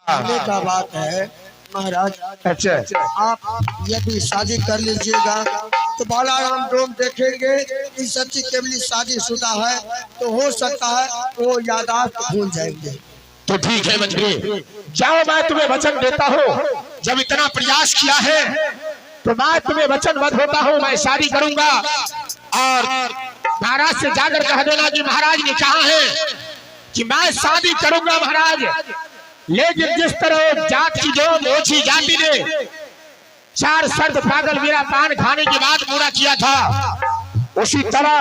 कहने का बात है महाराज। अच्छा, आप यदि शादी कर लीजिएगा तो बालाराम डोम देखेंगे कि सच्ची केवली शादीशुदा है, तो हो सकता है वो यादाश्त भूल जाएंगे। तो ठीक है मंत्री, जाओ, मैं तुम्हें वचन देता हूँ, जब इतना प्रयास किया है तो मैं तुम्हें वचनबद्ध होता हूँ, मैं शादी करूंगा। और महाराज से जाकर कह देना कि महाराज ने कहा है कि मैं शादी करूंगा महाराज, लेकिन जिस तरह जात की जो ओछी जाति ने चार शर्त पागल मेरा पान खाने के बाद पूरा किया था, उसी तरह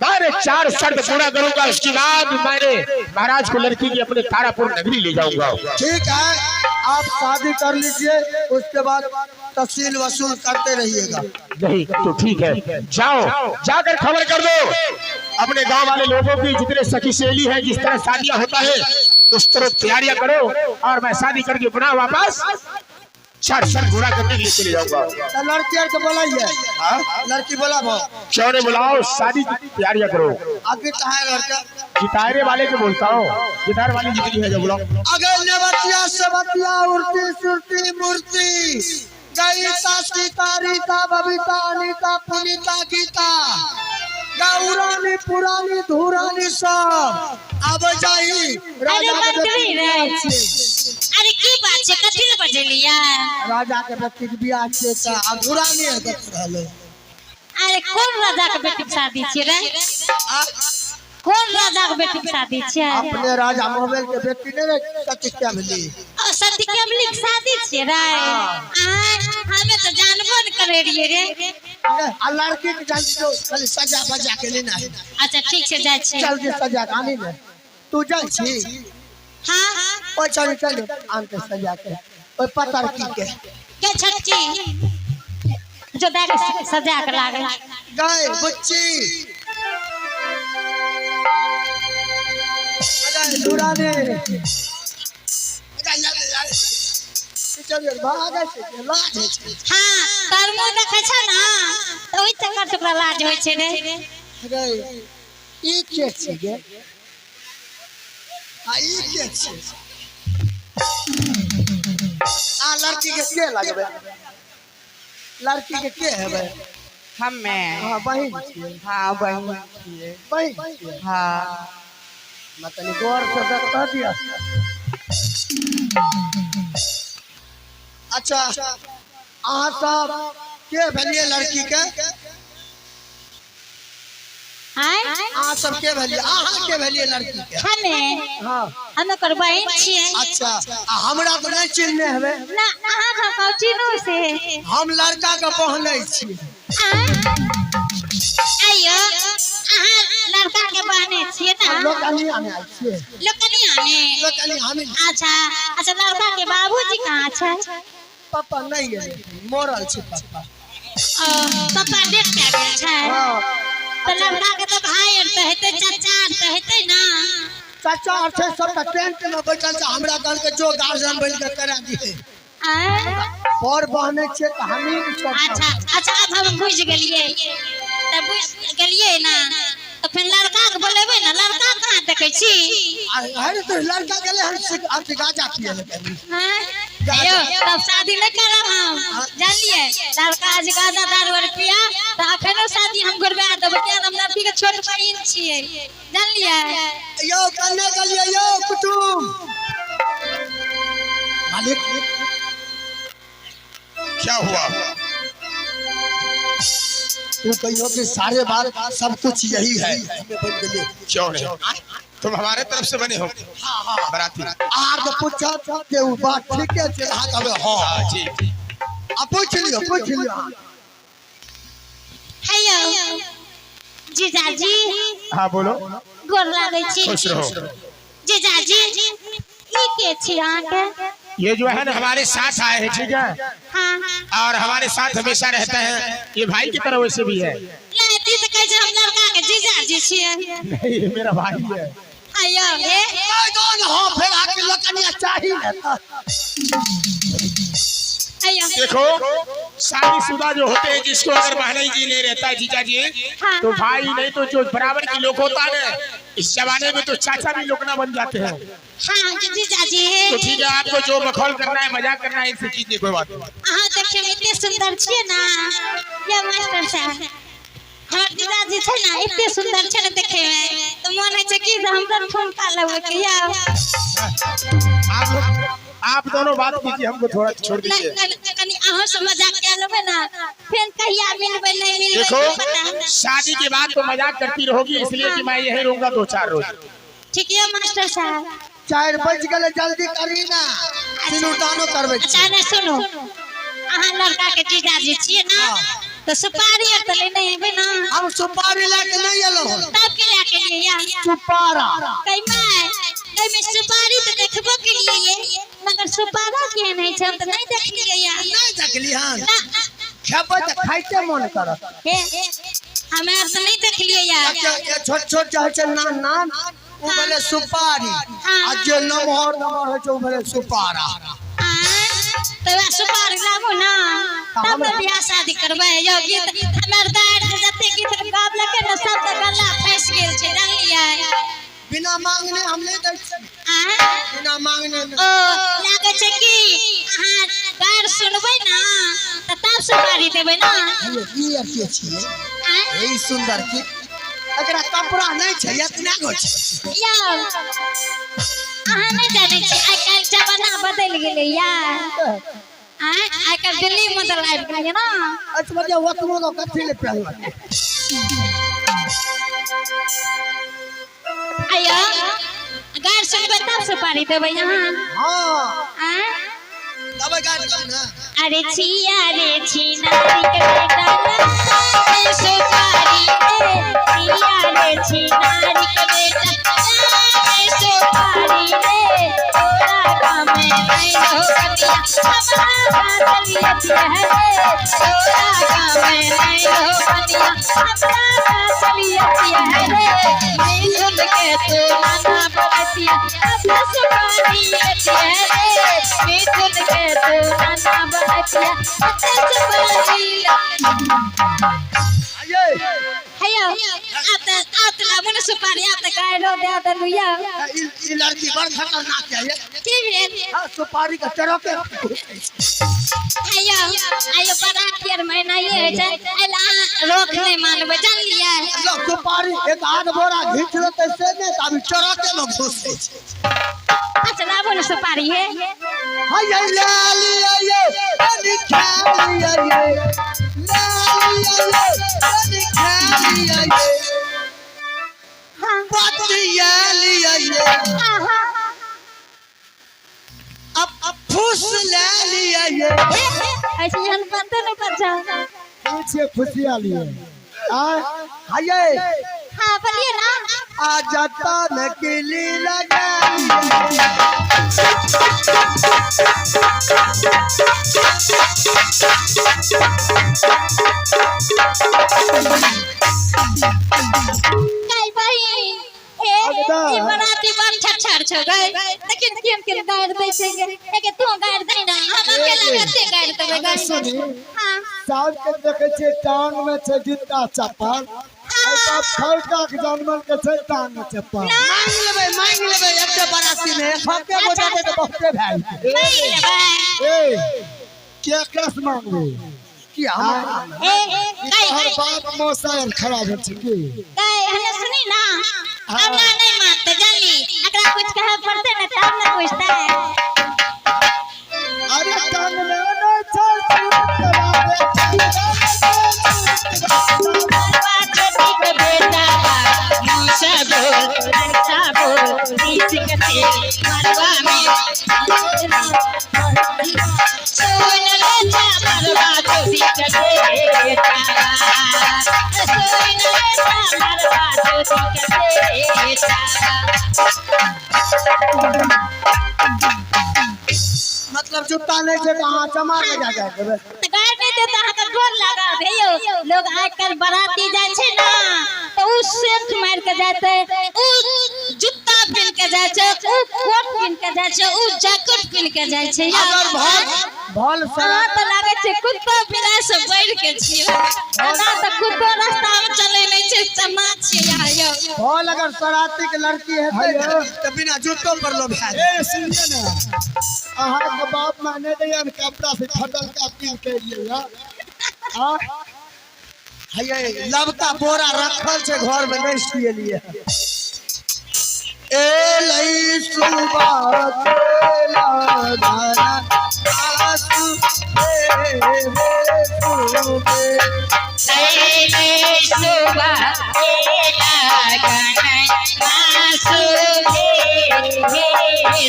मैंने चार शर्त पूरा करूंगा। उसके बाद मैंने महाराज को लड़की की अपने तारापुर नगरी ले जाऊंगा। ठीक है, आप शादी कर लीजिए, उसके बाद तफसील वसूल करते रहिएगा। नहीं तो ठीक है, जाओ, जाकर खबर कर दो अपने गांव वाले लोगों की, जितने सखी सहेली है, जिस तरह शादियां होता है उस तरह तैयारियां करो और मैं शादी करके पुनः वापस चार शर्त पूरा करने के लिए चले जाऊंगा। तो लड़की are के बोलाइए। हाँ? लड़की बोला भाव। क्यों नहीं बुलाओ, शादी की तैयारियां करो। अभी कहाँ है लड़का? गिटारे वाले के बोलता हूँ, गिटार वाली जितनी है जो बुलाओ। अगर नेवतिया सेवतिया उर्ती सुरती मूर्ति गईता सीता रीता बबीता अनीता पुनीता गीता गौरानी पुरानी धुरानी सब अब जाई। अरे राजा के मंत्री बेटी रे, अरे की बात छै, कथी लए बजेलियै? राजा के बेटी के बियाह छै तऽ आ धुरानी है देख रहलै। अरे कोन राजा के बेटी के शादी छियै रे? आ, कोन राजा के बेटी के शादी छियै? अपने राजा मोहबेल के बेटी नहीं रे सती कैमली। ओ सती केमली के शादी छियै रे? आय, हमे तऽ जानबो ने करै रहियै रे। आ लड़की के जान जो खाली सजा बजा के लेना है। अच्छा ठीक छै, जाइ छियै। जल्दी सजा के आनी ने, तू जाइ छी? हाँ। ओइ चल चल आनते सजा के ओइ पतरकी के। के छोटकी जो दए के सजा के लागल। गाय बुच्ची दुराने लाज होइ छै। हाँ, तोहर मुँह देखै छौ ने तऽ ओहि चक्कर से ओकरा लाज होइ छै रे। रे, ई के छी गे? आ ई के छी? आ लड़की के के लगबै? लड़की के के हेबै? हमे। हाँ, बहिन छियै? हाँ, बहिन छियै। बहिन छियै? हाँ। मैं तनी गौर से देखता दिया। अच्छा, अहाँ सब के भेलिए लड़की के? आय? अहाँ सब के भेलिए, अहाँ के भेलिए लड़की के? हमे। हाँ। हम ओकर बहिन छियै। अच्छा, आ हमरा तऽ नहि चिन्हने हेबै? ना, अहाँ के कहू चिन्हू से। हम लड़का के पहनै छी। आय? आइयो, अहाँ लड़का के बहने छियै ने? लोकनिया मे आयल छियै। लोकनिया मे? लोकनिया मे। अच्छा अच्छा, लड़का के बाबूजी कहाँ छै? पापा नहि गेलै, मरल छै पापा। ओ, पापा डेथ कए गेल छै? हाँ। तऽ लड़का के तऽ भाय आर तऽ हेतै, चाचा आर तऽ हेतै ने? चाचा आर छै, सबटा टेंट मे बैठल छै। हमरा कहलकै जो गार्जियन बनि के करा दिहे। आय? पर बहने छियै तऽ हमही ने सब। अच्छा अच्छा, आब हम बुझि गेलियै। तऽ बुझि गेलियै ने तऽ फेर लड़का के बोलेबै ने? लड़का कहाँ देखै छी? अरे तो लड़का गेलै हन अथी गाजा पिए लए गेलै। हाँ? यौ, तब शादी नहि करब हम, जानलियै? लड़का जे गाजा दारू आर पिया तऽ अखनो शादी हम करबा देबै, किया हम लड़की के छोट बहिन छियै, जानलियै? यौ, कन्ने गेलियै यौ कुटुम मालिक? क्या हुआ? तू कहियो कि सारे बात सब कुछ यही है, हमें बन गेलियै। क्यों नहीं, तुम हमारे तरफ से बने हो बराती। अहाँके पूछब जे ओ बात ठीके छै, अहाँ कहबै हँ। हाँ जी। आ पूछि लियौ, पूछि लियौ अहाँ। हेयौ जीजाजी। हाँ, बोलो। गोर लागै छी। खुश रहो। जीजाजी, ई के छी अहाँके? ये जो है ना हमारे साथ आए हैं, ठीक है? हाँ। और हमारे साथ हमेशा रहता है, ये भाई की तरह वैसे भी है। नहि, ती तऽ कहै छै हम लड़का के जीजाजी छियै। नहीं, ये मेरा भाई है। आइयो हे। कहि दो ने हँ, फेर अहाँके लोकनिया चाही ने तऽ। आइयो। देखो शादीशुदा जो होते हैं, जिसको अगर बहन जी नहीं रहता है, जीजा जी, हाँ, तो हाँ। भाई नहीं तो जो बराबर की लोग होता है ना, इस जमाने में तो चाचा भी लोग ना बन जाते हैं। हाँ जी जीजा जी। तो ठीक है, आपको जो मखौल करना है, मजाक करना है, इनसे कीजिए, कोई बात नहीं। अहाँ देखिए एते सुंदर छियै ना ये मास्टर साहब, हमर जीजाजी छै ना एते सुंदर छै ना देखे में, तो मन होइ छै कि जे हमरा ठुमका लगबै के या। आप लोग आप दोनों बात कीजिए, हमको थोड़ा छोड़ नहीं दीजिए। नहीं, कनी अहाँ से मजाक कए लेबै ना, फेर कहिया मिलबै नहीं मिलबै देखो नहीं पता। शादी के बाद तो मजाक करती रहोगी, इसलिए कि मैं यही रहूंगा 2-4 रोज। ठीक है मास्टर साहब। 4 बज गेलै, जल्दी करी ना, सिनुरदानो करबै छी। अच्छा नहीं सुनू, अहाँ लड़का के जीजाजी छियै ना, तो सुपारी आर तऽ लेने एबै ना? हम सुपारी लए के नहीं एलहुँ हन। तब के लए के लिए या? सुपारा। कहिमा कहिमे सुपारी तऽ देखबो केलियै मगर सुपारा केहन होइ छै हम तऽ नहि देखलियै या। नहीं देखली हन? ना। खेबै तऽ खाइते मन करत। हे हमे आर तऽ नहि देखलियै या। ये छोट छोट जे होइ छै नान नान, ओ भेलै सुपारी, आ जे नमहर नमहर होइ छै ओ भेलै सुपारा। तऽ वएह सुपारी लाबू ना, तब ने बियाह शादी करबै। यौ गीत हमर दाइ आर जते गीत गाबलकै ने सब तऽ गला फँसि गेल छै, जानलियै? बिना मांगने हम नहीं दै छियै। आँय? बिना मांगने नहि। ओ लागै छै कि अहाँ गारि सुनबै ना तऽ तब सुपारी देबै ना? हे, ई आर के छियै? आँय? ई सुंदर की, एकरा कपड़ा नहीं छै, एतना गो छै। यौ अहाँ नहि जानै छी, आइ काल्हि जमाना बदलि गेलै यार। आँय, आइ काल्हि दिल्ली मॉडल आबि गेलै ना। अच्छा मतलब ओतबो लोग कथी ले पहिनलक? आइयो गारि सुनबै तब सुपारी देबै अहाँ? हाँ। आँय? तब गारि दू ना। अरे छिया रे छिनारी के बेटा ला सुपारी रे, छिया रे छिनारी के बेटा ला सुपारी रे, तोरा गामे नहीं हो कनिया हमरा बासलियत है रे, तोरा गामे नहीं हो कनिया हमरा बासलियत है रे, मिथुन के तू नाना बनतिया अपना सुपारी है रे, मिथुन के तू नाना बनतिया अपना सुपारी। आइए। हेयो आप त आप त लाबू ने सुपारी, आप त गायरो दे देलु या। ई ई लड़की बड़ खतरनाक है ये। की भेल? हाँ, सुपारी के चरके। आइयो आइयो बारात आर में एनाहिए होइ छै, एहि अहाँ रोक नहि मानबै, जानलियै? लो सुपारी एक आध बोरा घींच लेतै से नहि, तऽ अभी चरके लोग घुसै छै। अच्छा लाबू ने सुपारी हे। हाय ले लिया ये, तनी खा लिया ये, ले लिया ये, तनी खा लिया ये, हाँ बतिया लिया ये, हाँ हाँ। अब फूस ले लिया ये। ऐसे जहन बनते नहीं बच्चा। पूछिए खुशिया लिए आय। हाय। हाँ बोलिए ना। आ जाता नकली लगा। गाय बहिन हे, ई बराती बड़ छछर छौ गै, देखिन केहन केहन गारि दै छै गे। एके तू गारि दे ना, हम अकेला कते गारि देबै गै? सुनी। हाँ। साहब के देखे छियै टांग में छै जूता चप्पल, एहि खड़का के जानवर के छै टांग में चप्पल। मांग लेबै, मांग लेबै एते बराती में फके गोटा दे तऽ बहुते भए जेतै। मांगि लेबै। ए के कस मांगबे? की हम ए ई गाय तोहर बाप मौसा आर खराब होइ छै की? गाय हने सुनी ना, हमरा नहीं मानते जानली, एकरा कुछ कहे पड़ते ना तब ना पूछते। अरे टांग में नहीं छै छोटी के बेटा मूसा बोल अच्छा बोल बीच के तेल मरवा में सुन ले मरवा छोटी के बेटा, सुन ले मरवा छोटी के बेटा। मतलब जूता नहीं छै तऽ अहाँ चमार बजा जा देबै। तऽ गारि नहि देत अहाँके गोर लागत। हेयौ लोग आजकल बराती जाइ छै ना तऽ उ सेंट मारि के जाइ छै, उ जूता पहिन के जाइ छै, उ कोट पहिन के जाइ छै, उ जैकेट पहिन के जाइ छै। अगर भल अहाँ तऽ लागै छै कुत्तो बिलाइ से बढ़ि के छियै। एना तऽ कुत्तो रास्ता मे चलै नहि छै, तेना छियै अहाँ यौ। भल अगर शरारती के लड़की हेतै हेलो। तऽ बिना जूतो पर लोभ हैत। ए सुनिए ना, अहाँके बाप माय नहि दैया ने कपड़ा से फटल का अपील करियै या आ हैये लबका बोरा रखल छै घर में, नहीं सियलिए। ए लई सुबह के लगाना आसु हे हे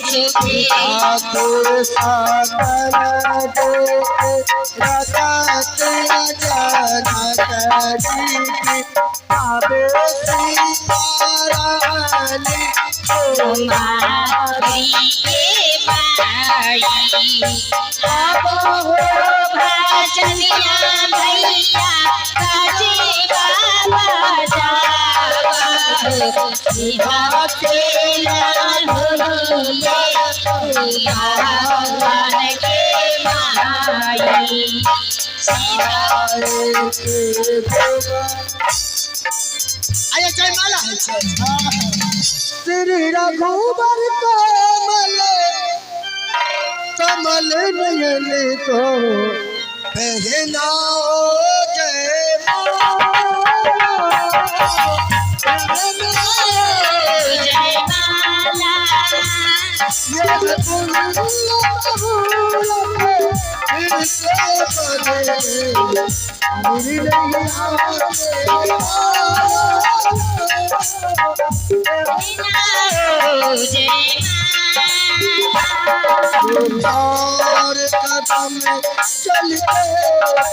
सुबे। ठाकुर सागर दे रतन जनक जी की आबे सीतारानी। आइए जयमाला होइ छै। श्री रघुबर कमल कमल नयन को पहनाओ जय और कदम चलते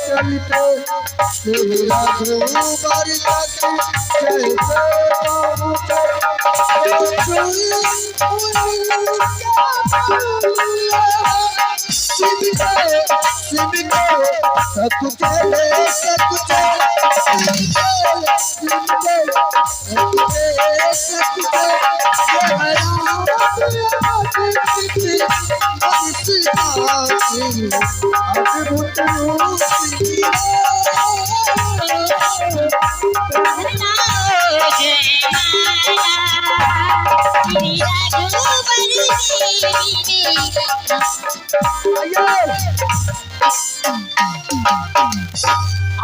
चलते श्री रघुबर तक चलते पहुँचे। शिव के शिव के सकुचले सकुचले शिव के सकुचले सकुचले अद्भुत रूप।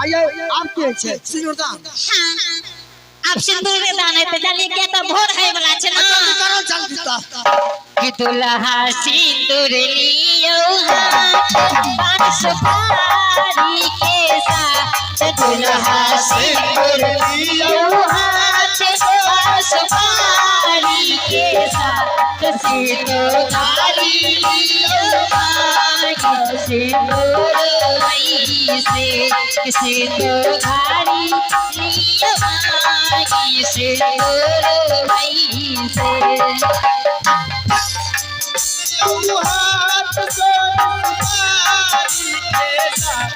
आइए आब के छै सिंदूरदान। आब सिंदूर दान हेतै, जानलियै? किया तऽ भोर होय वाला छै ना। जल्दी करो, जल्दी तऽ। कि दुल्हा सिंदूर लियो हाथ पान सुपारी के साथ, दुल्हा सिंदूर लियो हाथ पान सुपारी के साथ, सिंदूरधारी लियो मांग सिंदूर से, सिंदूरधारी लियो मांगी सिंदूर से। हाथ से सुपारी के साथ,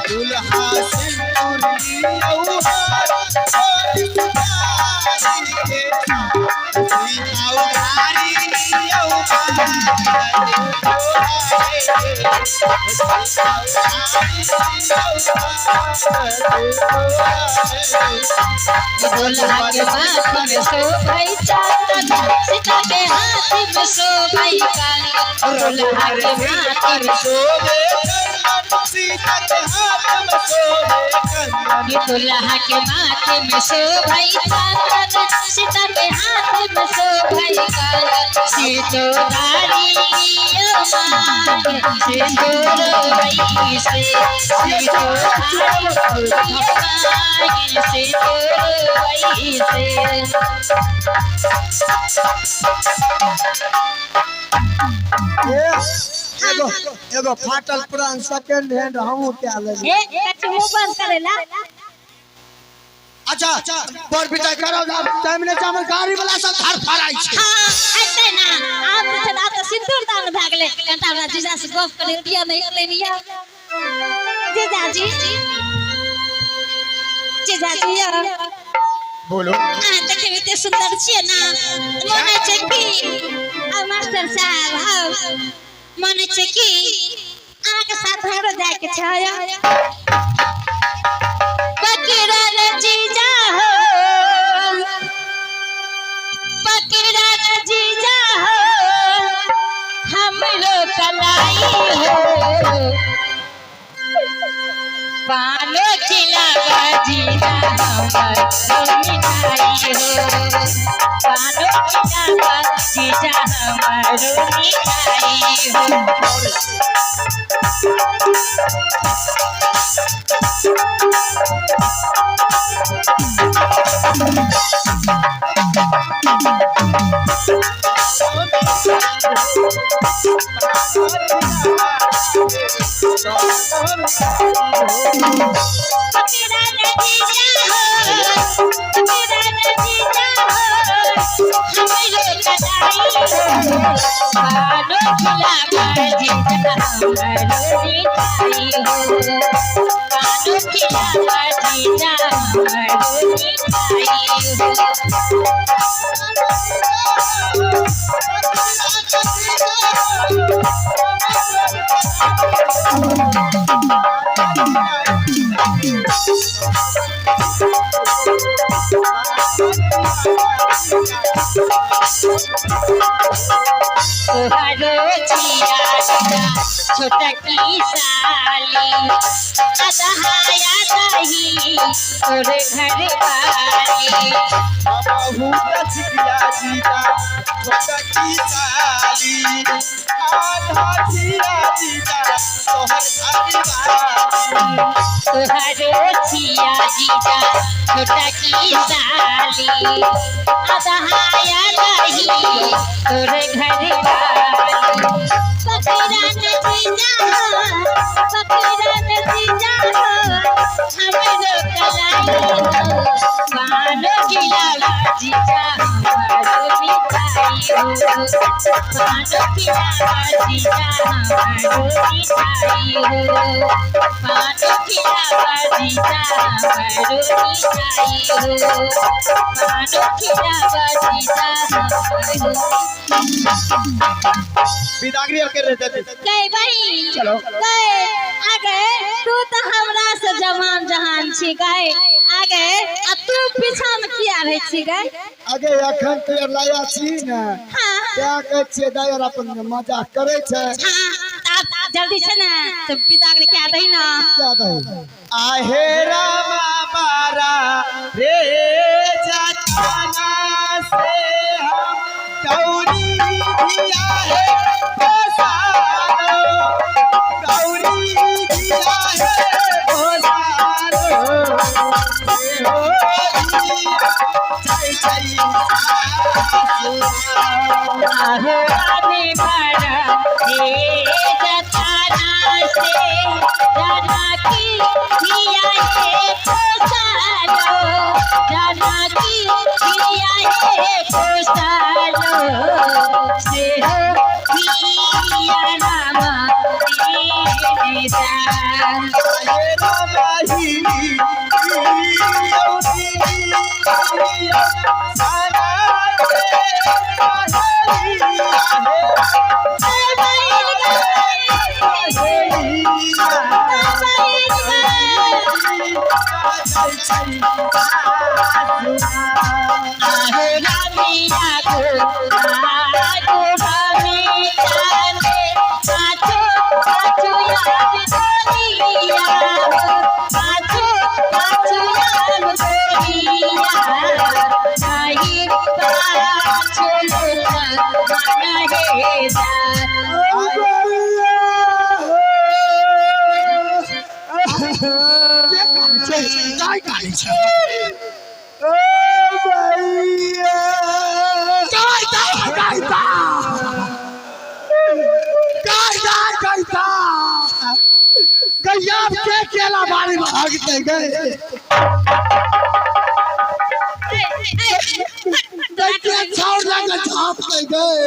दुल्हा सिंदूर लियो हाथ सुपारी के साथ, सीता उधारी लियो दुल्हा के माथ में शोभै चांदन, सीता के हाथ में शोभै कंगन। दुल्हा के माथ में शोभे कंगन, सीता के हाथ में शोभे कंगन। दुल्हा के माथ में शोभै चांदन, सीता के हाथ में शोभै कंगन, सिंदूरधारी लियो मांग सिंदूर से, सिंदूरधारी लियो मांग सिंदूर से। एगो एगो फाटल पुरान सेकेंड हैंड हमहूँ कए लेलियै। ए कच्ची मुंह बंद करेला। अच्छा बर विदाई करो, आब टाइम नहि छै, हमर गाड़ी वाला सब धर फड़ाइ छै। हाँ, ऐसे ना आब तऽ छै, आब तऽ सिंदूर दान भए गेलै। कनिटा हमरा जीजा से गप करै दिअ ने, लेनी यऽ जीजाजी, जीजाजी यौ। बोलो। अहाँ देखैमे एते सुन्दर छियै ने, मन होइ छै कि आ मास्टर साहब हौ, मन होइ छै कि अहाँ के साथ हमरो जाए के छै। पकड़ा रे जीजा हो, पकड़ा रे जीजा हो, हमरो कलाई हो, पानो खिलावा जीजा हमरो मिठाई हो, पानो खिलावा जीजा हमरो मिठाई हो। पकड़ा रे जीजा हो, पकड़ा रे जीजा हो, हमरो कलाई हो, पानो खिलावा जीजा हमरो मिठाई हो, पानो खिलावा जीजा हमरो मिठाई हो। तोहरो छिया छोटकी साली, अदहाया दही तोर घर वाली। बहुत छिकिया जीजा छोटकी साली, आधा छिया जीजा तोहर घर वाली। तोहरो छिया जीजा छोटकी साली, अदहाया दही तोर घर वाली। पकड़ा न जीजा हो, पकड़ा न जीजा हो, हमरो कलाई हो, पानो खिलावा जीजा हमरो मिठाई हो, पानो खिलावा जीजा हमरो मिठाई हो, पानो खिलावा जीजा हमरो मिठाई हो, पानो खिलावा जीजा हमरो। बिदागरी और के रहते थे। गए बहिन, चलो। गए आगे, तू तो हमरा से जवान जहान छी गए आगे, आ तू पीछा में किया रहै छी गए? आगे अखन तो यार लाया छी ने, हाँ। क्या कहै छियै दाइ आर अपन मजाक करै छै। हाँ, आब जल्दी छै ने तो बिदागरी क्या दही ना। क्या दही? आहे रामा बारा रे जताना से हम गौरी दिया है पसारो, गौरी दिया है पसारो, हो दिया जय जय सासुरा। आहो रानी बारा रे जताना से जाना की दिया है पसारो, जाना की दिया है पसारो, से हो दिया रामा रे आहे रामा ही साना रे काय कानै छै? ओ भैया, गाय गाय गाय गाय गाय गाय गाय गैया के केला बारी में भागते गए, गैया छाउर लगे झाँपते गए।